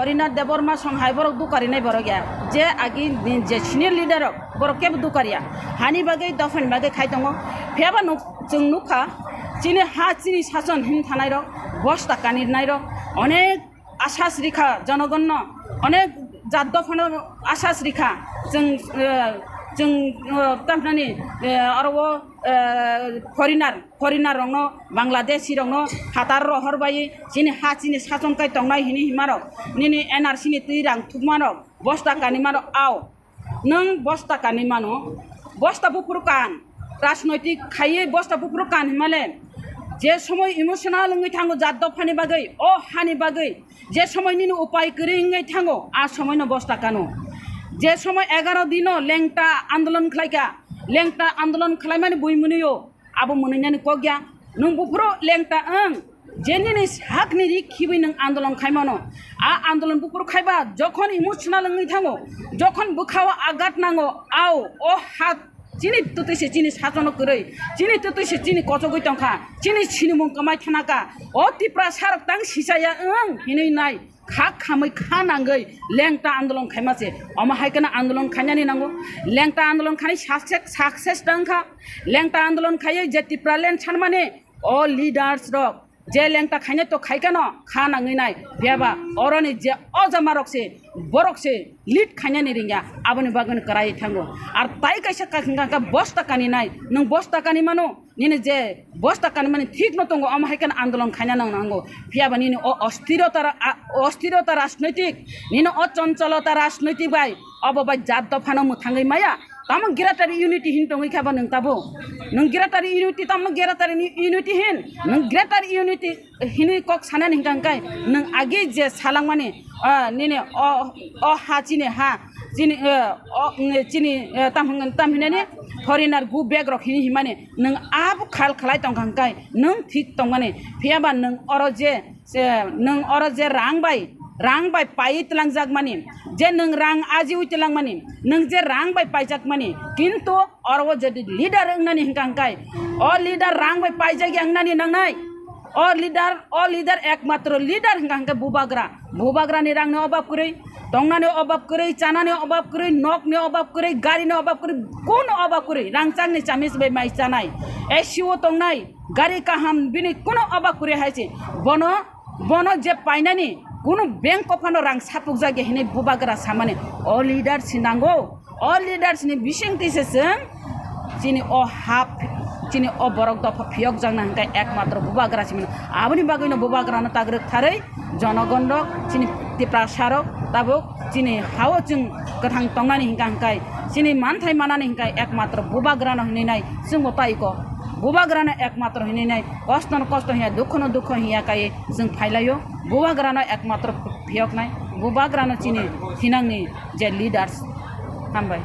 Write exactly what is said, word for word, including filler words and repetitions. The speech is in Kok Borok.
Rina Debbarma song hai borok dukarinai borok ya. Je agi ni je senior leader rok, borok kebo dukariya. Hani bagwi, dophani bagwi khai tongo. Phiyaba nuk-, chwng nukha, chini ha, chini sason hin thanai rok, bosta kanirnai rok, onek asas rikha jonogonno, onek jat dophano asas rikha. Chwng, eh, chwng, eh, tamnani, eh, aro o, eh, foreigner, foreigner rokno, Bangladeshi rokno phatar rohor bai chini ha, chini sason kai tongnai hini himarok, nini N R C ni twi rang thukmarok, bosta kanimarok ao. Nwng bosta kani mano, bosta buphuru kan, rajnoitik khaiwi bosta buphuru kan hinmale, je somoi emotional wngwi thango jat dophani bagwi, o hani bagwi, je somoi nini upai kwrwi wngwi thango, a somoino bosta kano. Je somoi egaro dino lengta andolon khlaika, lengta andolon khlaimani bui mwnwio, abo mwnwinani kok ya. Nwng buphuru lengta wng, je nini sakni ri khibwi nwng andolon khaimano. A andolon buphuru khaiba jokhon emotional wngwi thango, jokhon bwkhao agat nango, ao, o ha chini twtwi se chini sasono kwrwi, chini twtwi se chini kochogwi tongkha, chini sinimung kwmai thanaka. O Tiprasa rok tang sichaya wng hinwi nai. Kha khamwi kha nangwi lengta andolon khaima se. Omo hai kheno andolon khainani nango. Lengta andolon khainai success, success tang kha. Lengta andolon khaiwi je Tipraland sanmani o leaders rok je lengta khainai to khai kheno kha nangwi nai. Phiyaba oroni je ojama rok se, borok se lead khainani ringya, aboni bagwino kwrwi thango. Ar tai kaisa kha hwnkha khe bosta kani nai. Nwng bosta kani mano? Nini je bosta kanimani thik no tongo, omo hai kheno andolon khaina nang nango. Phiyaba nini o osthirota ra-, a-, osthirota rajnoitik, nini o choncholota rajnoitik bai, obo bai jat dophano mwthangwi maya. Tamo greater unity hin tongwi kha bo nwng tabo? Nwng greater unity, tamo greater ni-, unity hin? Nwng greater unity hinwi kok sanani hwnkha hwnkhe nwng agi je salangmani, ah, nini o, o ha chini ha, chini, eh, o, mm, chini, eh, tam hwn-, tam hinani foreigner gu bag rok hini himani nwng abo khal khlai tongkha hwnkhe nwng thik tongmani. Phiyaba nwng oro je, je, nwng oro je rang bai, rang bai paiwi twlangjakmani, je nwng rang ajiwi twlangmani, nwng je rang bai paijakmani, kintu oro o je leader wngnani hwnkha hwnkhe, o leader rang bai paijak ya wngnani nangnai. O leader, o leader, ekmatro leader hwnkha hwnkhe bubagra. Bubagrani rangni obab kwrwi, tongnani obab kwrwi, chanani obab kwrwi, nokni obab kwrwi, garini obab kwrwi, kuno obab kwrwi, rangchakni chamis bai mai chanai. A C o tongnai, gari kaham bini kuno obab kwrwi hai se. Bono, bono je painani kuno bank o phano rang sapukjak ya hinwi bubagra samani. O leader si nango. O leaders ni bising twi se chwng chini o hap, chini o borok dopha phiyokjakna hwnkhe ekmatro bubagra simi. Aboni bagwino bubagrano tagrwk tharwi jonogon rok, chini Tiprasa rok tabuk chini hao chwng kwthang tongnani hwnkha hwnkhe, chini manthai manani hwnkhe ekmatro bubagrano hinwi nai chwngbo tai kok. Bubagrano ekmatro hinwi nai kostono kosto hiya, dukhono dukho hiya kaiwi chwng phailaio. Bubagrano ekmatro phiyoknai, bubagrano chini thinangni je leaders. Hambai.